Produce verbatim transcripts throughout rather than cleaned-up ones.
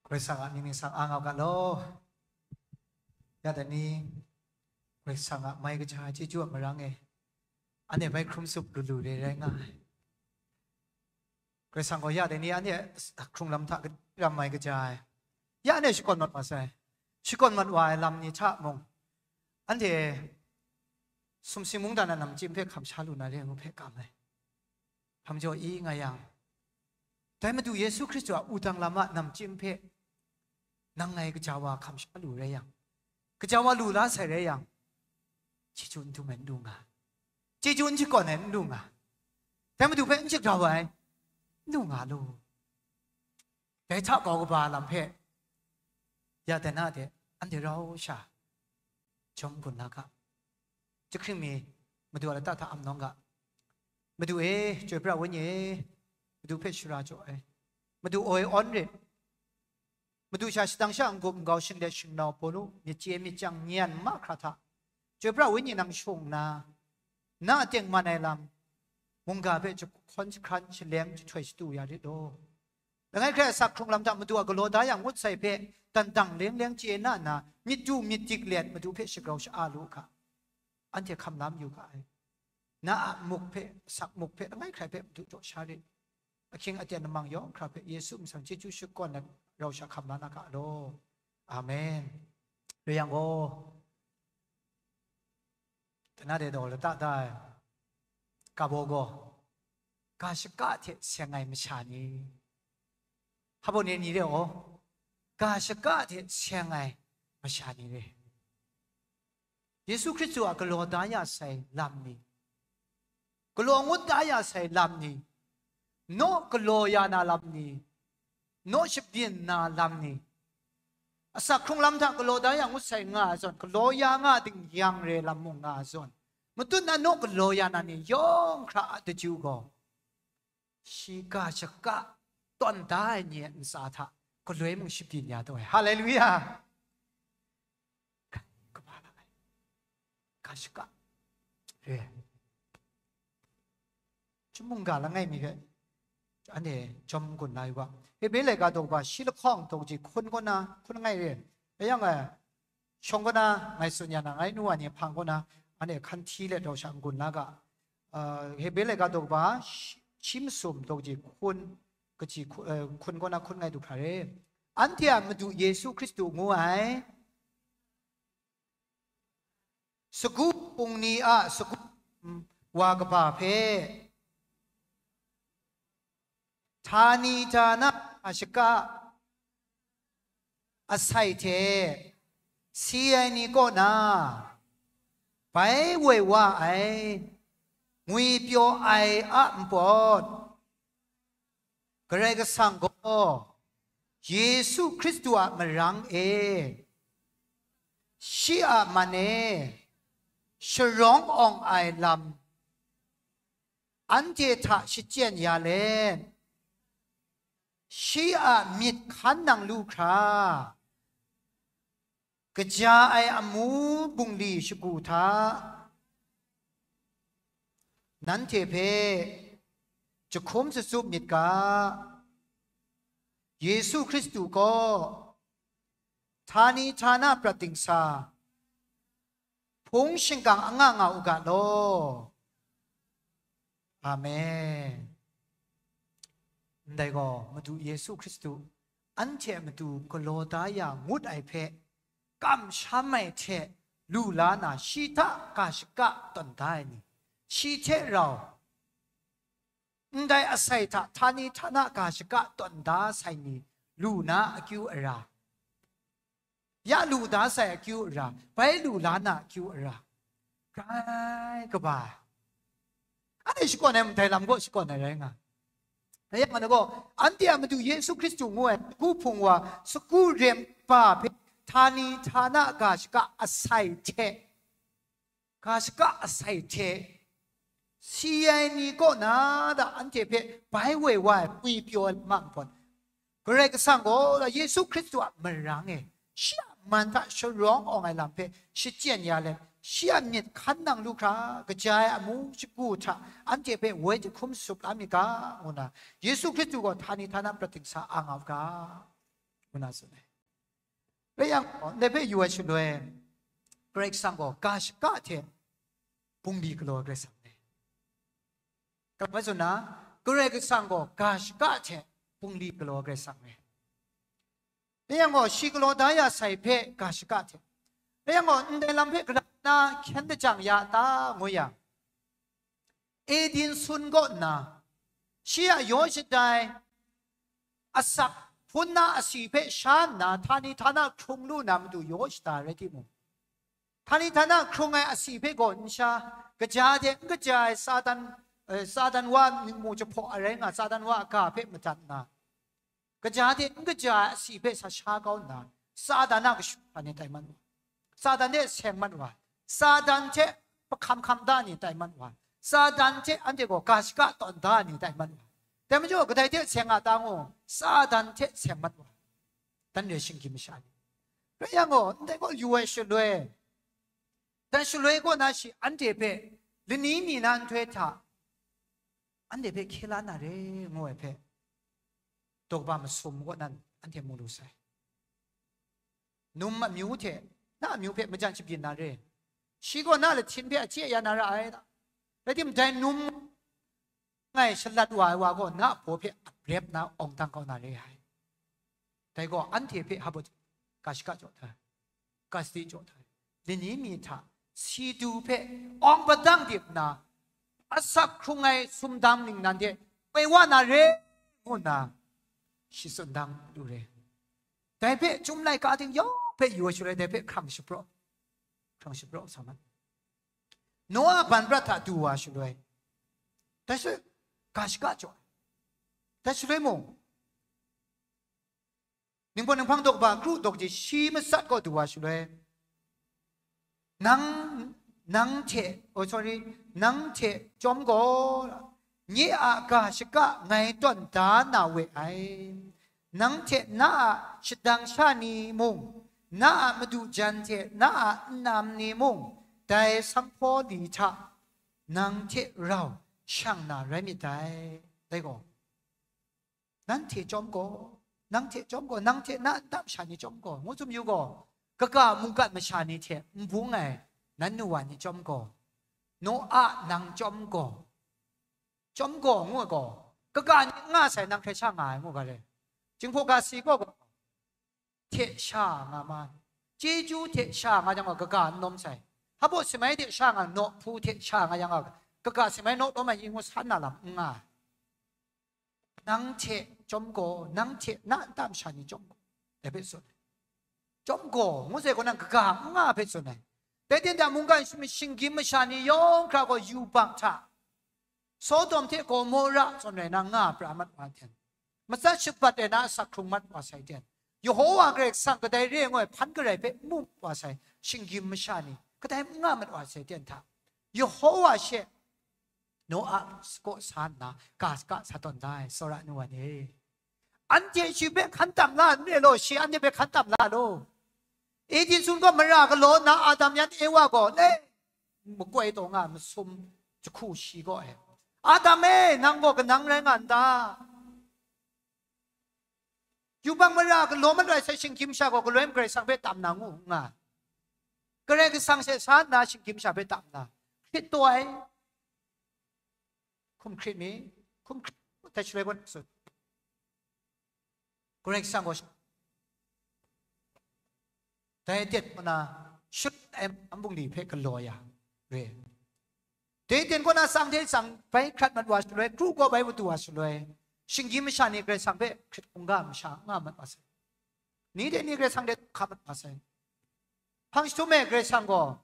Karai Kasang a mying ningsang a nga u ga law. Ya dai ni, Karai Kasang a mai kaja ai chyeju a marang e, anhte bai hkrum tsup lu lu re rai nga ai. Karai Kasang gaw ya dai ni anhte hkrung lam hta ram mai kaja ai. Ya anhte shakawn mat wa sai. Shakawn mat wa ai lam ni hta mung, anhte sumsing mungdan a namchyim hpe hkam sha lu na re ai ngu hpe kam ai. Hkam jaw i nga yang, dai Madu Yesu Hkristu a wudang lam a namchyim hpe nang ngai kaja wa hkam sha lu rai yang, kaja wa lu la sai rai yang, chyeju n dum ai n lu nga, chyeju n shakawn ai n lu nga, dai Madu hpe n shagrau ai n lu nga lu. Dai hta kau kaba lam hpe ya dai na de, anhte rau sha jawm gun la ga. Jahkring mi Madu a lata hta am nawng ga. Madu e, Chyoi pra Wenyi e, Madu hpe shara jaw ai. Madu aw e awn rit. Madu sha shadang sha n-gup n-gau, shinglet shingnau, bawnu, myit chye myit chyang, nyan mahkra hta, Chyoi pra Wenyi nang shung nna, na a tengman ai lam, mungga hpe jahkawn jahkran, shalem jahtoi shatu ya rit law. Langai hkrai asak hkrung lam hta Madu a galaw da yang ngut sai hpe, dan dang leng leng chye na nna, myit du myit dik let Madu hpe shagrau sha-a lu u ga. Anhte hkam la mayu ga ai. Na a muk hpe, asak muk hpe, langai hkrai hpe Madu jaw sha rit. Ahkying aten lamang yawng hkra hpe Yesu myit hta chyeju shakawn ai rau sha hkam la na ga law. Amen. Rai yang gaw, dai na de daw lata da ai, kabaw gaw, ga shaka hte seng ai masha ni, hpa baw ni ni re aw, ga shaka hte seng ai masha ni re. Yesu Hkristu a galaw da ya sai lam ni, galaw ngut da ya sai lam ni, naw galaw ya na lam ni, naw shabyin na lam ni, asak hkrung lam hta galaw da ya ngut sai nga ai zawn, galaw ya nga ding yang re lam mung nga ai zawn, matut na naw galaw ya na ni yawng hkra a daju gaw, shi ga shaka tawn da ai ni a ntsa hta galoi mung shabyin ya taw ai. Haleluya! Kaba la ai. Ga shaka. Re. Chyum mungga langai mi hpe, anhte jawm gun la yu ga. Hebre laika daw kaba shi lahkawng daw kaji hkun kaw na, hkun langai re. Rai yang, eh, shawng kaw na ngai tsun ya na, ngai nu wa ni hpang kaw na, anhte hkan hti let rau sha n-gun la ga. Ah, Hebre laika daw kaba shi, shi masum daw kaji hkun, kaji hku-, eh, hkun kaw na hkun langai du hkra re. Anhte a Madu Yesu Hkristu ngu ai sagu hpung ni a sagu wa kaba hpe, htani htana a shaka asai hte si ai ni kaw na bai woi wa ai, ngwipyaw ai a npawt, Karai Kasang gaw Yesu Hkristu a marang e, shi a man e sharawng awng ai lam anhte hta shachyen ya let, shi a myit hkan nang lu hkra, kaja ai amu bungli shagu hta nanhte hpe jahkum tsatsup myit ga. Yesu Hkristu gaw htani htana prat dingsa hpung shingkang anga nga u ga law. Amen. Ndai gaw Madu Yesu Hkristu anhte a matu galaw da ya ngut ai hpe kamsham ai hte lu la na, shi hta ga shaka tawn da ai ni, shi hte rau ndai asai hta htani htana ga shaka tawn da sai ni lu na akyu ara, ya lu da sai akyu ara, bai lu la na akyu ara, grai kaba ai. Anhte shakawn ai ndai lam gaw shakawn ai rai nga. Rai yang gaw, anhte a Madu Yesu Hkristu ngu ai sagu hpung wa, sagu rem ba hpe htani htana ga shaka asai hte, ga shaka asai hte si ai ni kaw na da anhte hpe bai woi wa ai ngwipyaw ai ma npawt, Karai Kasang gaw Yesu Hkristu a marang e, shi a man hta sharawng awng ai lam hpe shachyen ya let, shi a myit hkan nang lu hkra, kaja ai amu shagu hta anhte hpe woi jahkum tsup la myit ga, ngu na, Yesu Hkristu gaw htani htana prat dingsa a nga u ga. ngu na tsun ai. Rai yang, ndai hpe yu ai shaloi, Karai Kasang gaw ga shaka hte bungli galaw ai Karai Kasang re. Karai tsun na, Karai Kasang gaw ga shaka hte bungli galaw ai Karai Kasang re. Rai yang gaw, shi galaw da ya sai hpe ga shaka hte. Rai yang gaw, ndai lam hpe gara na hkyen lajang ya ta, ngu yang, Eden sun kaw nna, shi a yaw shatai, asak hpun na asi hpe sha nna, htani htana hkrung lu na matu yaw shata rai timung, htani htana hkrung ai asi hpe gaw n sha, kaja hte n kaja ai Satan, eh, Satan wa ningmu jahpaw arai nga, Satan wa a ga hpe madat nna, kaja hte n kaja ai asi hpe sa sha kau nna, Satan a kashu hta ni tai mat wa, Satan hte seng mat wa, Satan hte pahkam hkam da ni tai mat wa, Satan hte anhte gaw ga shaka tawn da ni tai mat wa. Dai majaw, kadai hte seng a ta ngu, Satan hte seng mat wa. Dan re shinggyim masha ni. Rai yang gaw, ndai gaw yu ai shaloi, dan shaloi kaw na shi anhte hpe lani mi na nhtoi hta, anhte hpe hkye la na re, ngu ai hpe, daw kaba masum kaw nan anhte mu lu sai. Num amyu hte na amyu hpe majan shabyin na re. Shi gaw na lahtin hpe a chye ya na ra ai. Rai timung, dai num ngai shalat wa ai wa gaw na a baw hpe ap rep na awng dang kau na re ai. Dai gaw anhte hpe hap u, ga shaka jaw hta, ga sadi jaw hta, lani mi hta si du hpe awng padang dip nna, asak hkrung ai sumdam ningnan hte woi wa na re, ngu nna shi tsun dang lu re. Dai hpe chyum laika ting yawng hpe yu ai shaloi, dai hpe hkrang shapraw, hkrang shapraw sa mat. Noa ban prat hta du wa shaloi, dai shaloi ga shaka jaw ai. Dai shaloi mung, Ningpawt Ninghpang daw kaba kru daw kaji shi matsat kaw du wa shaloi, nang, nang hte, oh, sorry, nang hte chyawm gaw, nye a ga shaka ngai tawn da na we ai. Nang hte na a shadang sha ni mung, na a madu jan hte na a nnam ni mung, dai sanghpaw li hta nang hte rau shang na rai myit dai. Dai gaw, nanhte chyawm gaw, nang hte chyawm gaw, nang hte na nta masha ni chyawm gaw, ngu tsun yu gaw, kaga mungkan masha ni hte n bung ai nan nu wa ni chyawm gaw, Noa nang chyawm gaw, chyawm gaw ngu ai gaw, kaga ni n nga sai, nang hkrai sha nga ai ngu ga re. Jinghpaw ga si gaw, hte sha nga ma, chyeju hte sha nga jang gaw, kaga n nawm sai. Hpa baw si mai hte sha nga, nawhpu hte sha nga jang gaw, kaga si mai naw lawm ai yin ngu san na lam n nga ai. Nang hte chyawm gaw, nang hte na nta masha ni chyawm gaw, dai hpe tsun ai. Chyawm gaw, ngu sai gaw, nang kaga n nga hpe tsun ai. Dai ten hta mungkan shing-, shinggyim masha ni yawng hkra gaw yubak hta, Sodom hte Gomora zawn rai na nga pra mat wa ten, matsat shabat ai na asak hkrung mat wa sai ten, Yehova Karai Kasang kadai re ai ngu ai hpan garai hpe mu wa sai shinggyim masha ni kadai n nga mat wa sai ten hta, Yehova she Noa kaw sa nna ga shaka sa tawn da ai, tsawra nu wa ni. Anhte shi hpe hkan tam la n re law, shi anhte hpe hkan tam la law. Eden sun gaw mara galaw nna Adam yan Ewa gaw le makoi taw nga masum jahku shi gaw e, "Adam e, nang gaw kanang rai nga n ta? Yubak mara galaw mat ai sai shinggyim sha gaw galoi Karai Kasang hpe tam na ngu nga, Karai Kasang she sa nna shinggyim sha hpe tam na, hkrit taw ai, hkum hkrit mi, hkum hkrit, dai shaloi gaw tsun, Karai Kasang gaw dai aten kaw na shut ai ambungli hpe galaw ya re. Dai aten kaw na tsang hte tsang bai hkrat mat wa shaloi, kru gaw bai matu wa shaloi, shinggyim masha ni Karai Kasang hpe hkrit hkungga masha nga mat wa sai. Ni de ni Karai Kasang de hka mat wa sai. Hpang jahtum e Karai Kasang gaw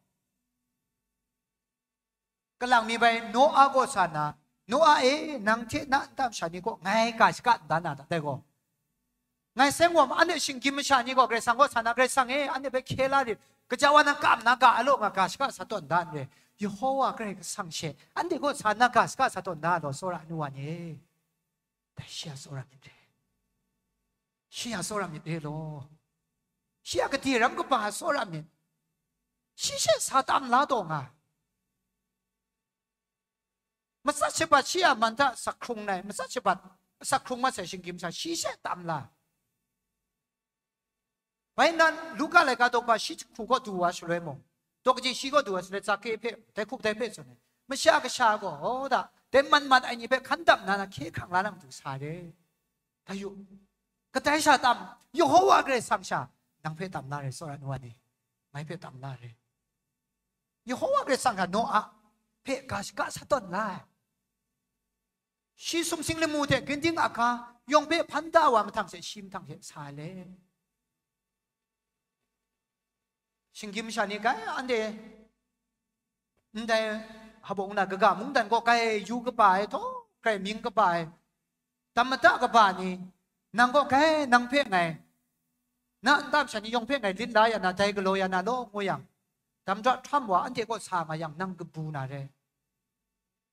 kalang mi bai Noa kaw sa na, "Noa e, nang hte na nta masha ni kaw ngai ga shaka n da na ta, dai gaw, ngai seng wa ma, anhte shinggyim masha ni gaw Karai Kasang kaw sa na, Karai Kasang e, anhte hpe hkye la rit, kaja wa nang kam na ga a law, nga ga shaka sa tawn da n re, Yehova Karai Kasang she anhte kaw sa na ga shaka sa tawn da law, tsawra nu wa ni e." Dai shi a tsawra myit re. Shi a tsawra myit re law. Shi a gade ram kaba a tsawra myit. Shi she sa tam la taw nga. Matsat shabat shi a man hta asak hkrung nai, matsat shabat asak hkrung mat sai shinggyim sha shi she tam la. Bai nan, Luka laika daw kaba shi hku kaw du wa shaloi mung, daw kaji shi kaw du wa shaloi, Zake hpe, dai hku dai hpe tsun ai. Masha Kasha gaw, da, dai man mat ai ni hpe hkan dap nna, hkye hkrang la na matu sa ai re. Dai yu, kadai sha tam, Yehowa Karai Kasang sha, nang hpe tam la re, tsawra nu wa ni, ngai hpe tam la re. Yehowa Karai Kasang sha Noa hpe ga shaka sa tawn la ai. Shi sumsing lamu hte ginding aga yawng hpe hpan da wa mahtang she, shi mahtang she sa ai le. Shinggyim masha ni kai, anhte ndai habawng na kaga mungdan kaw kai yu kaba ai, htawng kai mying kaba ai, tam mada kaba ni, nang kaw kai, nang hpe ngai, na nta masha ni yawng hpe ngai lit la ya na, dai galaw ya na law, ngu yang, dam dra htam wa anhte kaw sa nga yang, nang kabu na re.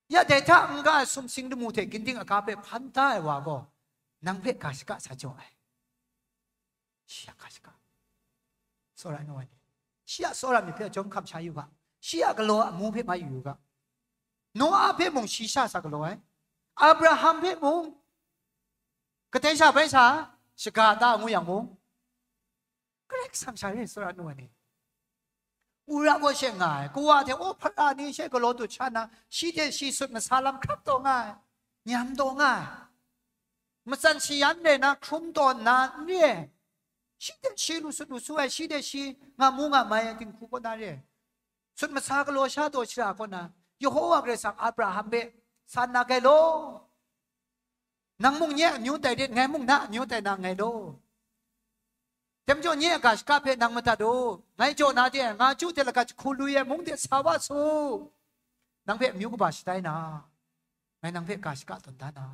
Ya dai hta n-ga ai sumsing lamu hte ginding aga hpe hpan da ai wa gaw, nang hpe ga shaka sa jaw ai. Shi a ga shaka. Tsawra ai nu wa ni, shi a tsawra myit hpe jawm hkam sha yu ga, shi a galaw amu hpe mai yu yu ga. Noa hpe mung shi sha sa galaw ai. Abraham hpe mung, kadai sha bai sha, shaga ta ngu yang mung, Karai Kasang sha re, tsawra nu wa ni. Ura gaw she nga ai, kawa hte Ohpra ni she galaw dut sha na, shi hte shi sut masa lam hkrap taw nga ai, nyam taw nga ai. Matsan shayan rai na, hkrum taw nna n re ai, shi hte shi lu sut lu su ai, shi hte shi nga mu nga mai ai dinghku kaw na re ai. Sut masa galaw sha taw shara kaw na, Yehowa Karai Kasang Abraham hpe san na gai law, nang mung nye amyu tai rit, ngai mung na amyu tai na nngai law. Dai majaw nye a ga shaka hpe nang madat u, ngai jaw na de, nga chyu hte lagat jahku lu ai mung de sa wa su. Nang hpe amyu kaba shatai na, ngai nang hpe ga shaka tawn da na.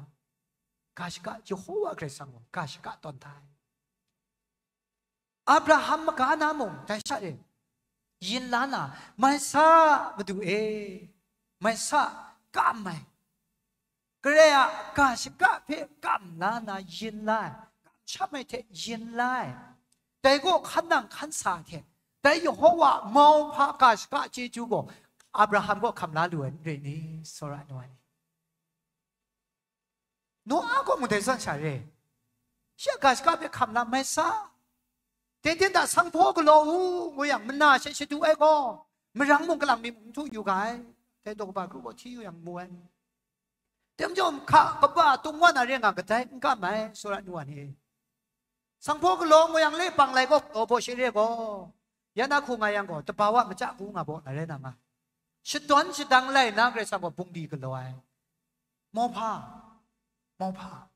Ga shaka, Yehowa Karai Kasang gaw ga shaka tawn da ai. Abraham maga na mung dai sha e, yin la na, mai sa, Madu e, mai sa, kam ai. Karai a ga shaka hpe kam la na yin la ai, kamsham ai hte yin la ai. Dai gaw hkan nang hkan sa ai hte, dai Yehowa mauhpa ga shaka chyeju gaw Abraham kaw hkam la lu ai n rai ni, tsawra ai nu wa ni? Noa gaw mung dai zawn sha re, shi a ga shaka hpe hkam la mai sa. Dai ten da sanghpaw galaw u, ngu yang, mana she shadu ai gaw, marang mung kalang mi mung n htu yu ga ai. Dai daw kaba kru gaw hti yu yang mu ai. Dai majaw, hka kaba tung wa na re nga kadai n kam ai, tsawra ai nu wa ni. Sanghpaw galaw ngu yang, le pang lai gaw galaw baw she re gaw, ya na hku nga yang gaw, tabawa maja bu nga baw na rai na nga. Shadawn shadang lai na Karai Kasang gaw bungli galaw ai. Mauhpa, mauhpa,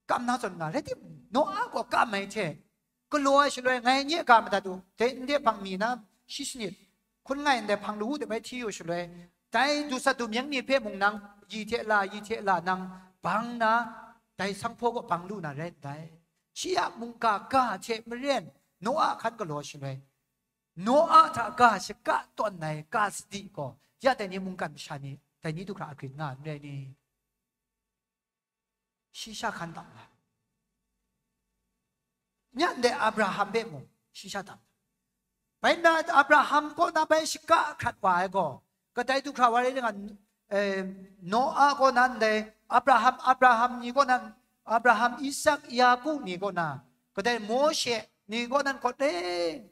kam na zawn nga, rai timung, Noa gaw kam ai hte, galaw ai shaloi, ngai nye ga madat u, dai n de hpang mi na, shi sanit, hkun ngai ndai hpang lawu de bai hti yu shaloi, dai dusat dumyeng ni hpe mung nang, yi hte la, yi hte la nang bang na, dai sanghpaw kaw bang lu na rai ndai. Shi a mungga ga hte maren Noa hkan galaw shaloi, Noa hta ga shaka tawn ai ga sadi gaw, ya dai ni mungkan masha ni, dai ni du hkra agrin nga n rai ni? Shi sha hkan tam ai. Nya ndai Abraham hpe mung shi sha tam ai. Bai nna Abraham kaw na bai shaka hkrat wa ai gaw, kadai du hkra wa rai nga, eh, Noa kaw na ndai Abraham, Abraham ni kaw na, Abraham, Isak, Yaku ni kaw na, kadai Mawshe ni kaw nan kaw, eh,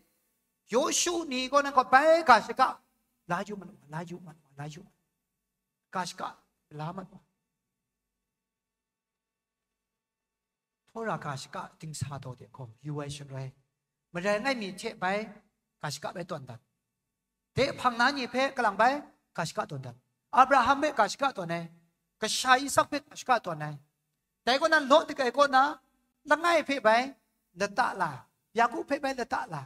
Yawshu ni kaw nan kaw bai ga shaka la yu mat wa, la yu mat wa, la yu mat wa. Ga shaka la mat wa. Tora ga shaka dingsa daw de gaw yu ai shaloi, marai langai mi hte bai ga shaka bai tawn dat. De hpang na ni hpe kalang bai ga shaka tawn dat. Abraham hpe ga shaka tawn ai, kasha Isak hpe ga shaka tawn ai. Dai kaw na, Lot kaw na, langai hpe bai lata la, Yaku hpe bai lata la,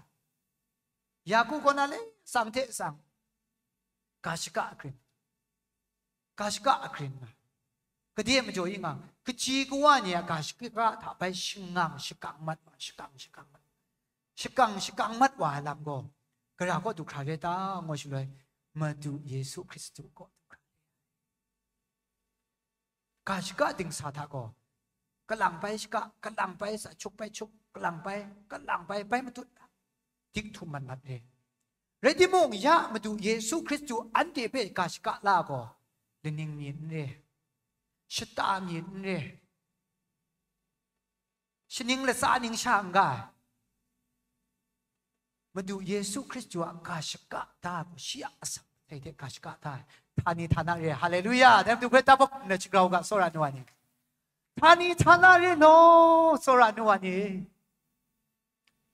Yaku kaw na le tsang hte tsang, ga shaka agrin, ga shaka agrin nga. Gade majaw i nga, kaji kawa ni a ga shaka hta bai shangang shakang mat wa, shakang shakang mat, shakang shakang mat wa ai lam gaw, gara kaw du hkra re ta, ngu shaloi, Madu Yesu Hkristu kaw du hkra re. Ga shaka dingsa hta gaw, kalang bai shaka, kalang bai sa, chup bai chup, kalang bai, kalang bai, bai matut, dik htum mat mat re. Rai timung, ya Madu Yesu Hkristu anhte hpe ga shaka la gaw, laning mi n re, shata mi n re, shaning latsa ning sha n ga ai, Madu Yesu Hkristu a ga shaka da ai gaw, shi a asak asai hte ga shaka da ai, htani htana re ai. Haleluya! Dai Madu hpe tabakum na shagrau ga, tsawra ai nu wa ni. Htani htana re law, tsawra ai nu wa ni.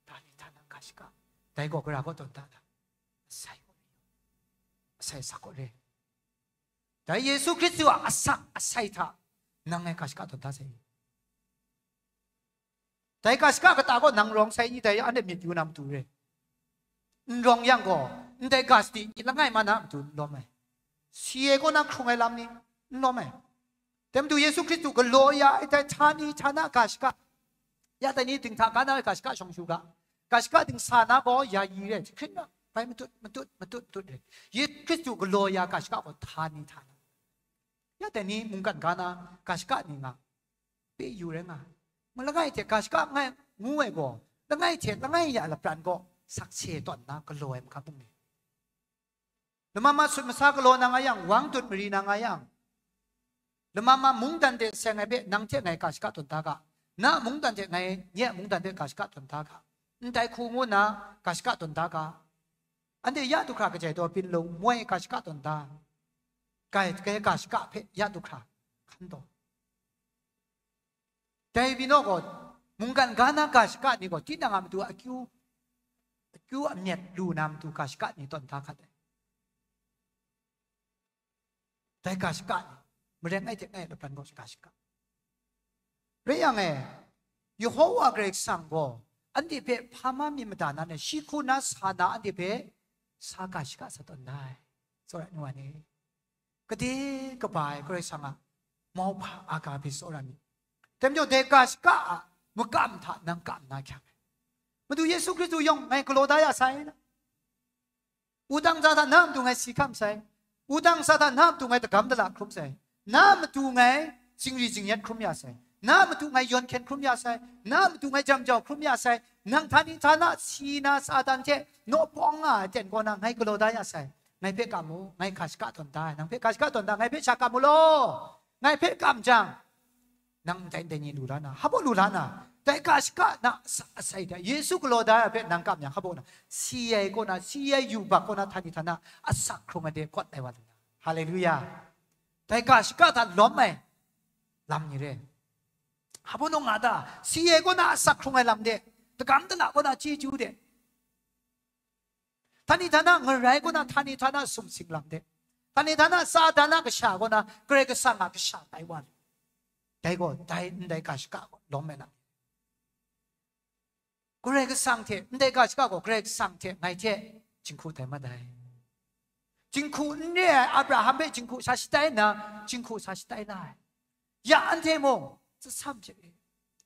Htani htana ga shaka. Dai gaw gara kaw tawn da ta? Asai kaw re. Asai asak kaw re. Dai Yesu Hkristu a asak asai hta nang ngai ga shaka tawn da sai. Dai ga shaka kata gaw nang rawng sai i, dai anhte myit yu na matu re. N rawng yang gaw, ndai ga sadi ni langai ma na matu n lawm ai. Si ai kaw na hkrung ai lam ni n lawm ai. Dai Madu Yesu Hkristu galaw ya ai dai htani htana ga shaka, ya dai ni dinghta ga na ai ga shaka shawng shu ga, ga shaka dingsa na gaw ya yi re, hkrit na bai matut, matut, matut, matut re. Yesu Hkristu galaw ya ga shaka gaw htani htana. Ya dai ni mungkan ga na ga shaka ni nga, pe yu rai nga. Langai hte ga shaka ngai ngu ai gaw, langai hte langai ya lapran gaw sakse tawn na galaw ai mahkra bung ni. Lama ma sut masa galaw na nga yang, wang dut mari na nga yang, lama ma mungdan de seng ai hpe nang hte ngai ga shaka tawn da ga, na mungdan hte ngai nye mungdan hpe ga shaka tawn da ga, ndai hku ngu nna ga shaka tawn da ga, anhte ya du hkra kajai taw byin lung moi ga shaka tawn da, kai, kai ga shaka hpe ya du hkra hkan taw. Dai byin naw gaw, mungkan ga na ga shaka ni gaw, tinang a matu akyu, akyu amyat lu na matu ga shaka ni tawn da hkat ai. Dai ga shaka ni, mareng ai hte ngai lapran gaw ga shaka. Rai yang e, Yehowa Karai Kasang gaw anhte hpe hpa ma myit mada na, shi hku na sa na anhte hpe sa ga shaka sa tawn da ai. Tsawra ai nu wa ni. Gade kaba ai Karai Kasang a mauhpa aga hpe tsawra mi. Dai majaw dai ga shaka a makam hta nang kam na hkyang ai. Madu Yesu Hkristu yawng ngai galaw da ya sai. Wudang sa hta na matu ngai si hkam sai. Wudang sa hta na matu ngai dagam dala hkrum sai. Na matu ngai zingri zingyet hkrum ya sai. Na matu ngai yawn hkyen hkrum ya sai. Na matu ngai jam jau hkrum ya sai. Nang htani htana si na Satan hte naw bawng nga ai ten kaw na ngai galaw da ya sai. Ngai hpe kam u, ngai ga shaka tawn da ai. Nang hpe ga shaka tawn da, ngai hpe sha kam u law. Ngai hpe kam jang, nang ndai ndai ni lu la na, hpa baw lu la na, dai ga shaka na asak asai hta Yesu galaw da ai hpe nang kam yang, hpa baw na, si ai kaw na, si ai yubak kaw na, htani htana asak hkrung ai de kawt ai wa lu na. Haleluya! Dai ga shaka hta lawm ai lam ni re. Hpa baw nga ta, si ai kaw na asak hkrung ai lam de, dagam dala kaw na chyeju de. Htani htana ngarai kaw na, htani htana sumsing lam de, htani htana Satan a kasha kaw na, Karai Kasang a kasha tai wa lu. Dai gaw, dai ndai ga shaka gaw lawm ai lam. Karai Kasang hte ndai ga shaka gaw, Karai Kasang hte ngai hte jinghku tai mat ai. Jinghku n re ai Abraham hpe jinghku sa shatai nna, jinghku sa shatai la ai. Ya anhte mung, tsasam hte re.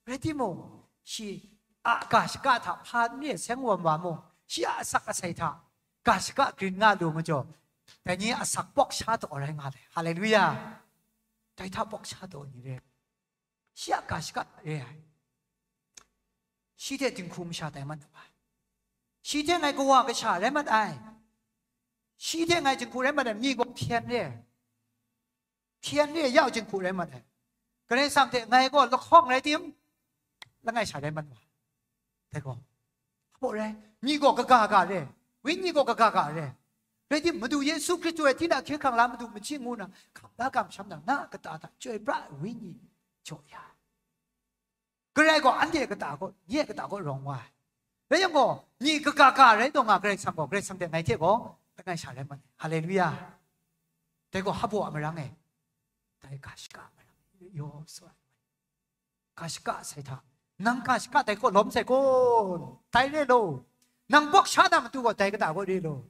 Rai timung, shi a ga shaka hta hpa n re seng wa ma mung, shi a asak asai hta ga shaka grin nga lu majaw, dai ni asak pawk sha taw rai nga le. Haleluya! Dai hta pawk sha taw ni re. Shi a ga shaka re ai. Shi hte dinghku masha tai mat na ba? Shi hte ngai kawa kasha rai mat ai. Shi hte ngai jinghku rai mat ai, mi gaw hpyen re ai. Hpyen re ai, ya jinghku rai mat ai. Karai Kasang hte ngai gaw lahkawng rai tim, langai sha rai mat wa. Dai gaw, hpa baw rai, mi gaw kaga ga re, wenyi gaw kaga ga re. Rai tim, Madu Yesu Hkristu e tinang hkye hkrang la Madu machyi ngu na, hkam da kamsham nang, na kata hta chyoi pra ai wenyi jaw ya. Karai gaw anhte kata gaw, nye kata gaw rawng wa ai. Rai yang gaw, ni kaga ga rai taw nga, Karai Kasang gaw, Karai Kasang hte ngai hte gaw langai sha rai mat ai. Haleluya! Dai gaw hpa baw a marang e, dai ga shaka a marang e, yaw tsun ai. Ga shaka sai hta, nang ga shaka dai gaw lawm sai kun? Dai re law. Nang pawk sha na matu gaw dai kata gaw re law.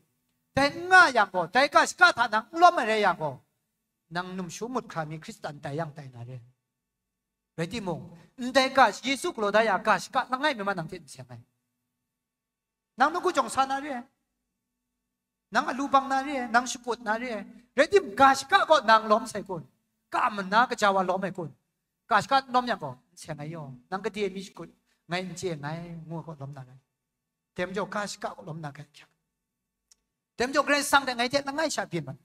Dai n nga yang gaw, dai ga shaka hta nang n lawm ai rai yang gaw, nang numshu mut hkra mi Hkristan tai yang tai na re. Rai timung, ndai ga Yesu galaw da ya ga shaka langai mi ma nang hte n seng ai. Nang nawku jawng sa na re ai. Nang alu bang na re ai, nang shakut na re ai. Rai tim, ga shaka gaw nang lawm sai kun? Ka mana kaja wa lawm ai kun? Ga shaka n lawm yang gaw, n seng ai yaw, nang gade mi shakut, ngai n chye nngai, ngu ai gaw lawm na rai. Dai majaw ga shaka gaw lawm na gai hkyak. Dai majaw Karai Kasang hte ngai hte langai sha byin mat.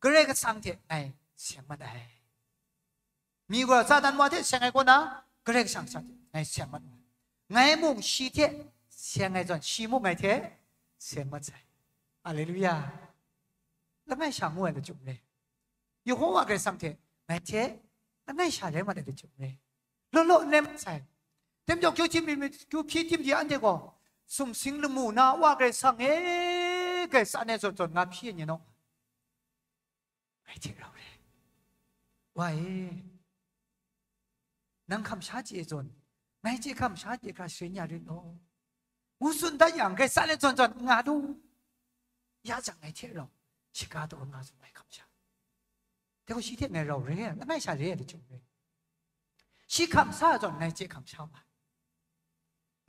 Karai Kasang hte ngai seng mat ai. Mi gaw Satan wa hte seng ai kaw na, Karai Kasang sha hte ngai seng mat ai. Ngai mung shi hte seng ai zawn, shi mung ngai hte seng mat sai. Aleluya. Langai sha ngu ai lachyum re. Yehowa Karai Kasang hte ngai hte langai sha rai mat ai lachyum re. Law law n rai mat sai. Tem jaw kyu tim mi, kyu hpyi tim di anhte gaw, sumsing lamu na Wa Karai Kasang e, Karai Kasang e zawn zawn nga hpyi ai ni naw. Ngai hte rau re. Wa e, nang hkam sha chye zawn, ngai chye hkam sha chye hkra sharin ya rit law. Ngu tsun dat yang, Karai Kasang e zawn zawn nga lu. Ya jang ngai hte rau, shiga taw nga zawn ngai hkam sha. Dai gaw shi hte ngai rau re ai, langai sha re ai lachyum re. Shi hkam sha zawn ngai chye hkam sha wa.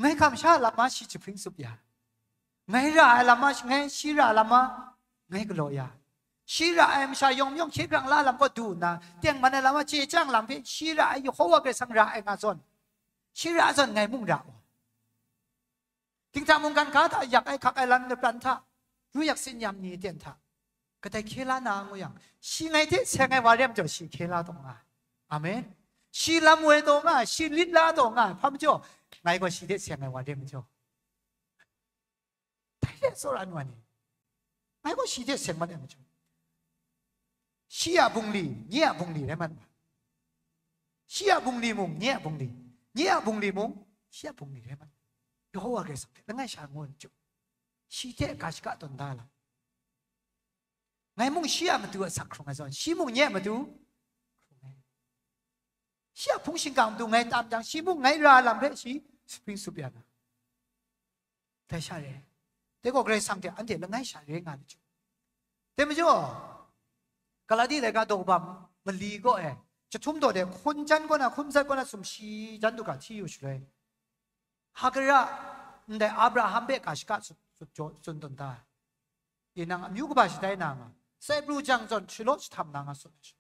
Ngai hkam sha lam ma shi jahpring tsup ya. Ngai ra ai lam ma shi, ngai shi ra lam ma, ngai galaw ya. Shi ra ai masha yawng yawng hkye hkrang la lam kaw du nna, tengman ai lam ma chye chyang lam hpe shi ra ai Yehowa Karai Kasang ra ai nga zawn, shi ra zawn ngai mung ra wa. Dingtang mungkan hka hta yak ai hkak ai lam lapran hta, ru yak tsin yam ni ten hta, kadai hkye la na ngu yang, shi ngai hte seng ai wa re ai majaw, shi hkye la taw nga ai. Amen. Shi lam woi taw nga ai, shi lit la taw nga ai, hpa majaw, ngai gaw shi hte seng ai wa re ai majaw. Dai re tsawra nu ai ni, ngai gaw shi hte seng mat ai majaw, shi a bungli, nye a bungli rai mat ma. Shi a bungli mung, nye a bungli, nye a bungli mung, shi a bungli rai mat. Yehowa Karai Kasang hte langai sha ngu ai majaw, shi hte ga shaka tawn da lam. Ngai mung shi a matu asak hkrung ai zawn, shi mung nye a matu hkrung ai. Shi a hpung shingkang matu ngai tam jang, shi mung ngai ra lam hpe shi jahpring tsup ya na. Dai sha re. Dai gaw Karai Kasang hte anhte langai sha re nga ai lachyum. Dai majaw, Galati laika daw kaba mali kaw e, jahtum daw de hkun jan kaw na, hkun matsat kaw na sumshi jan du ga hti yu shaloi, Hagara, ndai Abraham hpe ga shaka tsun, tsun, tsun tawn da ai. Tinang amyu kaba shatai na nga, sai pru jang zawn shalaw jahtam na nga tsun ai sha,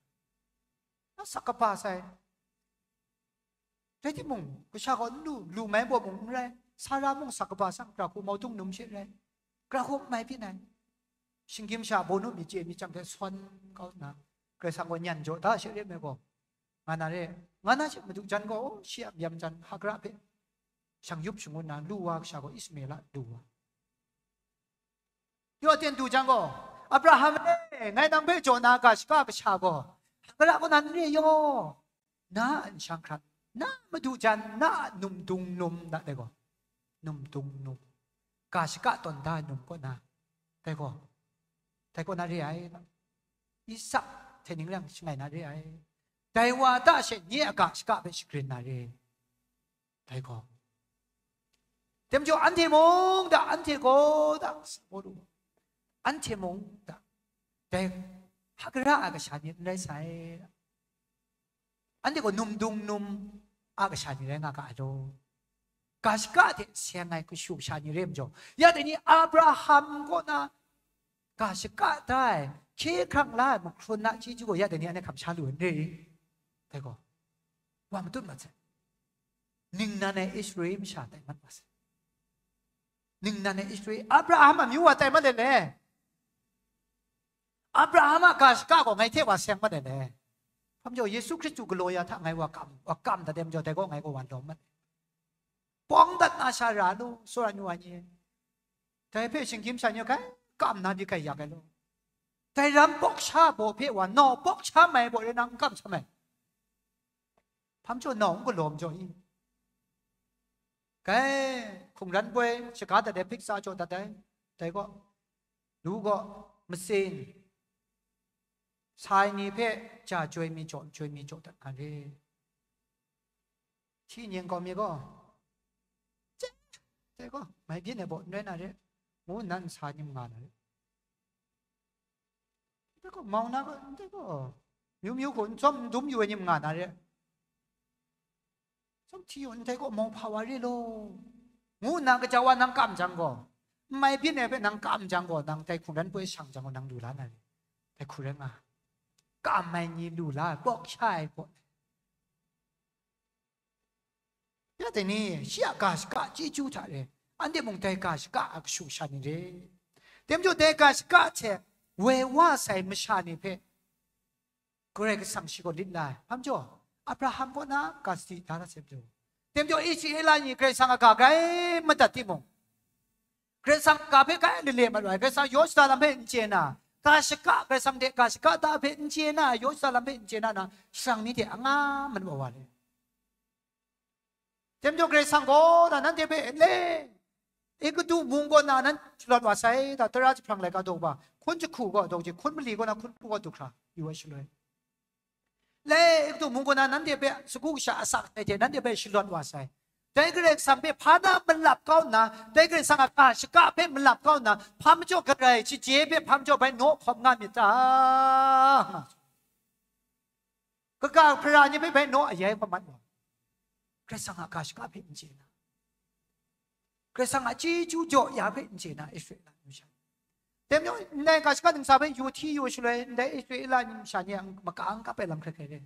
na sak kaba sai. Rai timung, kasha gaw n lu, lu mai baw mung n rai, Sara mung sak kaba sang, gara hku maudung num she rai, gara hku n mai byin ai. Shinggyim sha bawnu myit chye myit chyang hte sawn kau nna, Karai Kasang gaw nyan jaw da she re ai gaw, nga na re, nga na she madu jan gaw, shi a mayam jan Hagara hpe shang yup shangun na lu wa kasha gaw Ismaela lu wa. Yaw ten du jang gaw, Abraham e, ngai nang hpe jaw na ga shaka kasha gaw, Hagara kaw na n re yaw, na a nshang hkrat, na a madu jan, na a num dung num, na dai gaw, num dung num, ga shaka tawn da ai num kaw na, dai gaw, dai kaw na re ai, Isak hte ning rai yang shangai na re ai, dai wa hta she nye a ga shaka hpe shagrin na re ai. Dai gaw, tem jaw anhte mung da, anhte gaw da, sa gaw lu, anhte mung da, dai Hagara a kasha ni n rai sai, anhte gaw num dung num a kasha ni rai nga ga ai law. Ga shaka hte seng ai kashu kasha ni re ai majaw, ya dai ni Abraham kaw na ga shaka da ai, hkye hkrang la ai mahkrun a chyeju gaw ya dai ni anhte hkam sha lu ai n re i? Dai gaw, wa matut mat sai. Ningnan ai Israel masha tai mat wa sai. Ningnan ai Israel, Abraham amyu wa tai mat ai le. Abraham a ga shaka gaw ngai hte wa seng mat ai le. Hpa majaw, Yesu Hkristu galaw ya hta ngai wa kam, wa kam dat ai majaw, dai gaw ngai gaw wa lawm mat ai. Pawng dat na sha ra lu, tsawra nu wa ni. Dai hpe shinggyim sha ni hkai kam na byi hkai yak ai law. Dai ram pawk sha baw hpe wa, nau pawk sha mai baw rai nang n kam sha mai. Hpa majaw nau n galaw majaw i? Kai, hkungran poi shaga dat ai, hpiksa jaw dat ai, dai gaw, lu gaw, matsing, sai ni hpe ja joi mi jaw, joi mi jaw dat na re. Hti nyeng kau mi gaw, dai gaw, mai byin ai baw n rai na re, ngu nna nsa nyim nga na re. Ndai gaw, mau na gaw, ndai gaw, myu myu gaw, n tsawm n dum yu ai ni nga na re. Tsawm hti yu, ndai gaw, mau hpa wa re law, ngu nna kaja wa nang kam jang gaw, n mai byin ai hpe nang kam jang gaw, nang dai hkungran poi shang jang gaw, nang lu la na re. Dai hku rai nga, kam ai ni lu la ai, pawk sha ai gaw. Ya dai ni, shi a ga shaka chyeju hta re, anhte mung dai ga shaka a kashu kasha ni re. Tem jaw dai ga shaka hte woi wa sai masha ni hpe Karai Kasang shi gaw lit la ai. Hpa majaw, Abraham kaw na ga sadi da na sai majaw, tem jaw Israela ni Karai Kasang a ga grai madat timung, Karai Kasang ga hpe kai lale mat wa ai, Karai Kasang yaw shada lam hpe n chye na, ga shaka, Karai Kasang hte ga shaka ta hpe n chye na, yaw shada lam hpe n chye na, na shara mi hte anga mat wa wa le. Tem jaw Karai Kasang gaw na nanhte hpe le, Egutu mung kaw na nan shalawt wa sai, da, tara jahprang laika daw ba, hkun jahku gaw daw je, hkun mali kaw na hkun hpu gaw du hkra yu ai shaloi. Le, Egutu mung kaw na nanhte hpe sagu kasha asak ai hte nanhte hpe shalawt wa sai. Dai Karai Kasang hpe hpa na malap kau nna, dai Karai Kasang a ga shaka hpe malap kau nna, hpa majaw garai shaje hpe hpa majaw bai naw hkawm nga myit ta? Nga. Kaga hpara ni hpe bai naw ayai hkawm mat wa. Karai Kasang a ga shaka hpe n chye na, Karai Kasang a chyeju jaw ya hpe n chye na, Israela amyu sha. Tem yawng, ndai ga shaka ntsa hpe yu hti yu shaloi, ndai Israela amyu sha ni a maka n kap ai lam hkrai hkrai re.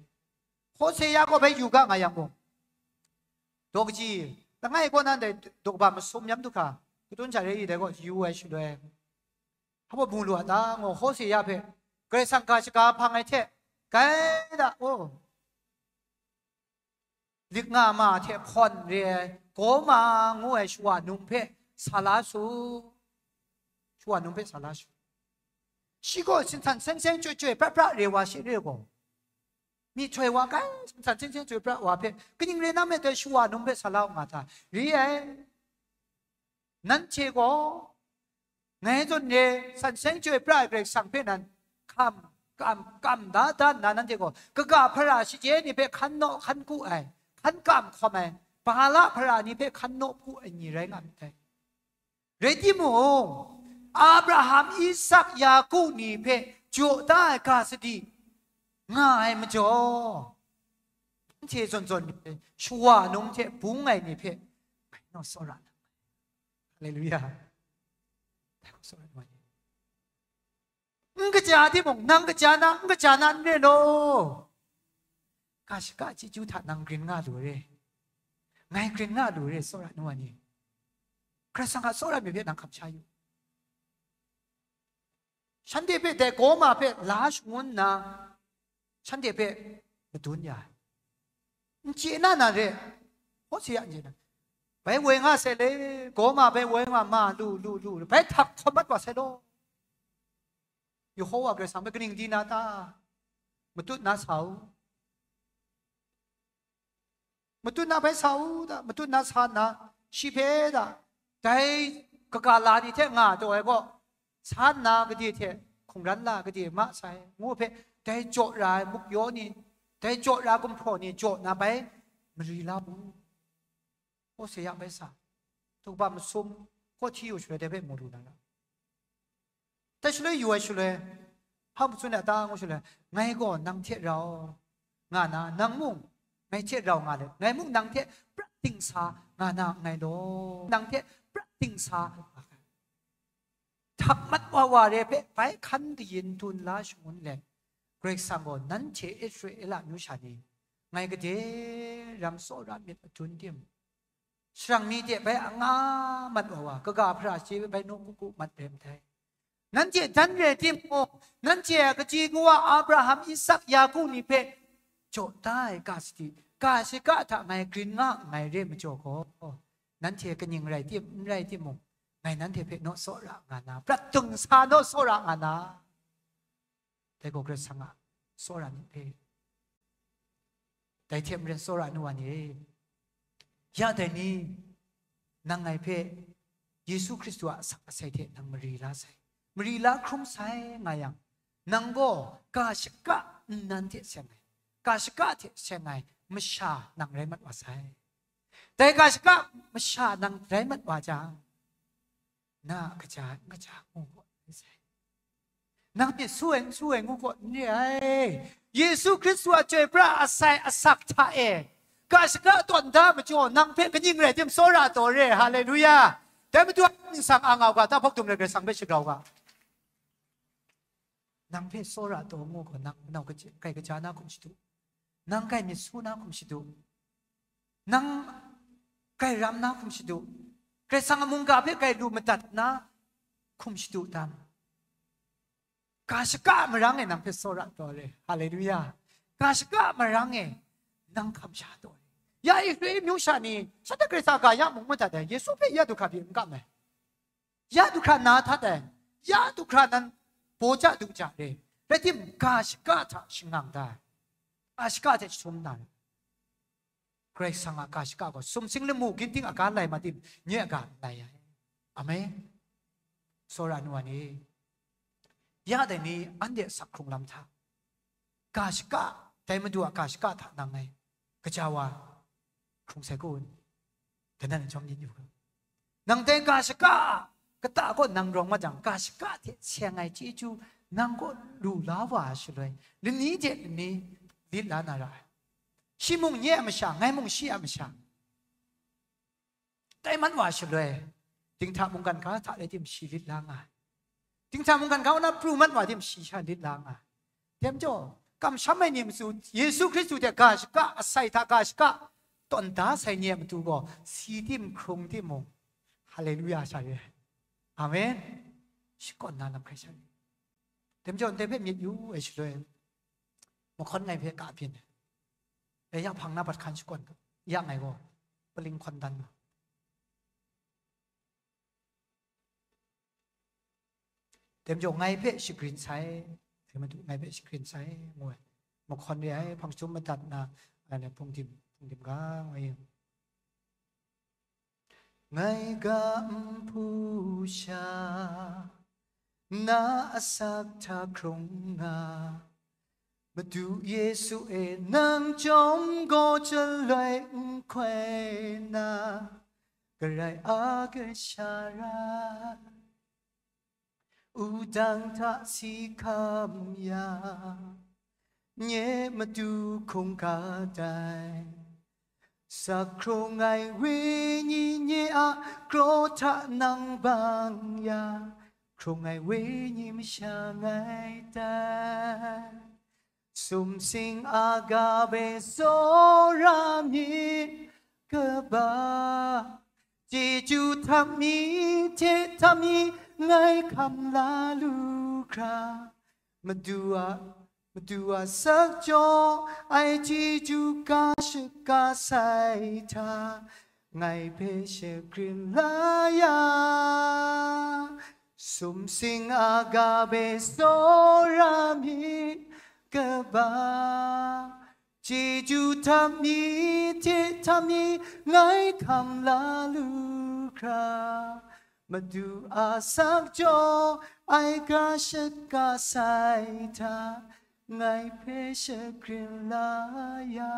Hosea gaw bai yu ga nga yang gaw, daw kaji, langai kaw na ndai daw kaba masum yam du hkra, kadun sha re i dai gaw yu ai shaloi, hpa mu lu a ta? Ngu Hosea hpe Karai Kasang ga shaga hpang ai hte, gai da, oh, lik nga ma hte hpawn re ai, Goma ngu ai shawa num hpe sa la su, shawa num hpe sa la su. Shi gaw sinsan seng seng chyoi chyoi pra pra re wa shi re gaw, myihtoi wa kai sinsan seng seng chyoi pra wa hpe kaning rai na me dai shawa num hpe sa la u nga ta? Re ai. Nanhte gaw, ngai zawn re, san seng chyoi pra ai Karai Kasang hpe nan hkam, kam, kam da da nna, nanhte gaw kaga hpara shaje ni hpe hkan naw hkan ku ai, hkan kam hkawm ai, Bala hpara ni hpe hkan naw ku ai ni rai nga myit dai. Rai timung, Abraham, Isak, Yaku ni hpe jaw da ai ga sadi nga ai majaw, anhte zawn zawn ni hpe, shawa num hte bung ai ni hpe, ngai naw tsawra na. Haleluya. Dai hku tsawra na ni. N kaja timung, nang kaja na, n kaja na n re law, ga shaka chyeju hta nang grin nga lu re. Ngai grin nga lu re, tsawra nu wa ni. Karai Kasang a tsawra mi hpe nang hkam sha yu. Shanhte hpe dai Goma hpe la shangun nna, shanhte hpe madun ya ai. N chye na na re, Hosea n chye na. Bai woi nga sai le, Goma bai woi nga ma lu, lu, lu, bai htak hkawm mat wa sai law. Yehova Karai Kasang hpe kaning di na ta? Matut na sa u. Matut na bai sa u da, matut na sa nna, shi hpe da, dai kaga la ni hte nga taw ai gaw, sa nna gade hte hkungran la gade ma sai, ngu hpe, dai jaw ra ai muk yaw ni, dai jaw ra gumhpraw ni jaw na bai mari la u. Hosea bai sa, daw kaba masum, kaw hti yu shaloi dai hpe mu lu na ra. Dai shaloi yu ai shaloi, hpa matsun ai ta ngu shaloi, ngai gaw nang hte rau nga na, nang mung ngai hte rau nga let, ngai mung nang hte prat dingsa nga na nngai law, nang hte prat dingsa nga ga. Htak mat wa wa re hpe bai hkan kayin dun la shangun let, Karai Kasang gaw nanhte Israela amyu sha ni, ngai gade ram tsawra myit madun tim, shara mi de bai anga mat wa wa, kaga hpara shaje bai naw ku ku mat re madai. Nanhte dan re timung, nanhte a kaji kawa Abraham, Isak, Yaku ni hpe jaw da ai ga sadi, ga shaka hta ngai grin nga nngai re majaw gaw, nanhte kaning rai tim, n rai timung, ngai nanhte hpe naw tsawra nga na, prat dingsa naw tsawra nga na. Dai gaw Karai Kasang a tsawra ni hpe. Dai hte maren tsawra nu wa ni e, ya dai ni, nang ngai hpe Yesu Hkristu a asak asai hte nang mari la sai, mari la hkrum sai nga yang, nang gaw ga shaka nnan hte seng ai, ga shaka hte seng ai masha nang rai mat wa sai. Dai ga shaka masha nang rai mat wa jang, na a kaja n kaja ngu gaw n re sai. Nang myit su ai n su ai ngu gaw n re ai. Yesu Hkristu a chyoi pra asai asak hta e, ga shaka tawn da majaw, nang hpe kaning rai tim tsawra taw re. Haleluya! Dai matu a ningsang a ngau ga, tahpawk dum rai Karai Kasang hpe shagrau ga. Nang hpe tsawra taw ngu gaw, nang manau kaja, kai kaja na hkum shadu, nang kai myit su na hkum shadu, nang kai ram na hkum shadu, Karai Kasang a mungga hpe kai lu madat na hkum shadu tam? Ga shaka a marang e nang hpe tsawra taw re. Haleluya! Ga shaka a marang e nang hkam sha taw re. Ya Israel amyu sha ni, shanhte Karai Kasang a ga ya mung madat ai, Yesu hpe ya du hkra pyi n kam ai. Ya du hkra na htat ai, ya du hkra nan baw ja du ja re, rai timung, ga shaka hta shangang da ai, ga shaka hte jahtum na ai. Karai Kasang a ga shaka gaw sumsing lamu ginting a ga lai ma tim, nye a ga n lai ai. Amen. Tsawra ai nu wa ni, ya dai ni anhte a sak hkrung lam hta, ga shaka, dai Madu a ga shaka hta nang ngai gaja wa hkrung sai kun, kanan chyawm myit yu ga. Nang dai ga shaka a kata kaw nang rawng mat jang, ga shaka hte seng ai chyeju nang kaw lu la wa ai shaloi, lani hte lani lit la na ra ai. Shi mung nye a masha, ngai mung shi a masha. Tai mat wa shaloi, dinghta mungkan ga hta rai tim shi lit la nga ai. Dinghta mungkan ga na pru mat wa tim shi sha lit la nga ai. Dai majaw, kamsham ai ni matu, Yesu Hkristu hte ga shaka, asai hta ga shaka, tawn da sai ni a matu gaw, si tim hkrung timung, haleluya sha re ai. Amen. Shakawn na lam hkrai sha re. Dai majaw, ndai hpe myit yu ai shaloi, mahkawn ngai hpe ka byin ai. E, ya hpang na bat hkan shakawn ga, ya ngai gaw paling hkawn dan nga. Dai majaw ngai hpe shagrin sai, dai Madu ngai hpe shagrin sai, ngu ai. Mahkawn re ai, hpang jahtum madat na, anhte hpungdim, hpungdim ga, ngai, ngai ga nhpu sha, na asak hta hkrung nga, Madu Yesu e nang chyawm gaw chyaloi n hkoi na, Karai a Kasha rai, wudang hta si hkam ya, nye Madu hkungga dai. Sak hkrung ai Wenyi nye a kraw hta nang bang ya, hkrung ai Wenyi masha ngai tai. Sumsing agape tsawra myit kaba, chyeju htam mi hte htam mi ngai hkam la lu hkra, Madu a, Madu a sak jaw ai chyeju ga shaka sai hta, ngai hpe shagrin la ya. Sumsing agape tsawra myit kaba, chyeju htam mi hte htam mi ngai hkam la lu hkra, Madu a sak jaw ai ga shaka sai hta, ngai hpe shagrin la ya.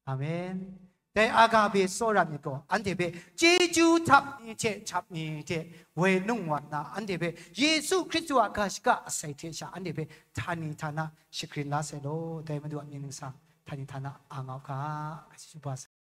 Amen. Dai agape tsawra myit gaw, anhte hpe chyeju htam mi hte htam mi hte woi nung wa nna, anhte hpe Yesu Hkristu a ga shaka asai hte sha, anhte hpe htani htana shagrin la sai law, dai Madu a mying ningsang htani htana a nga u ga, nga chyeju ba sai.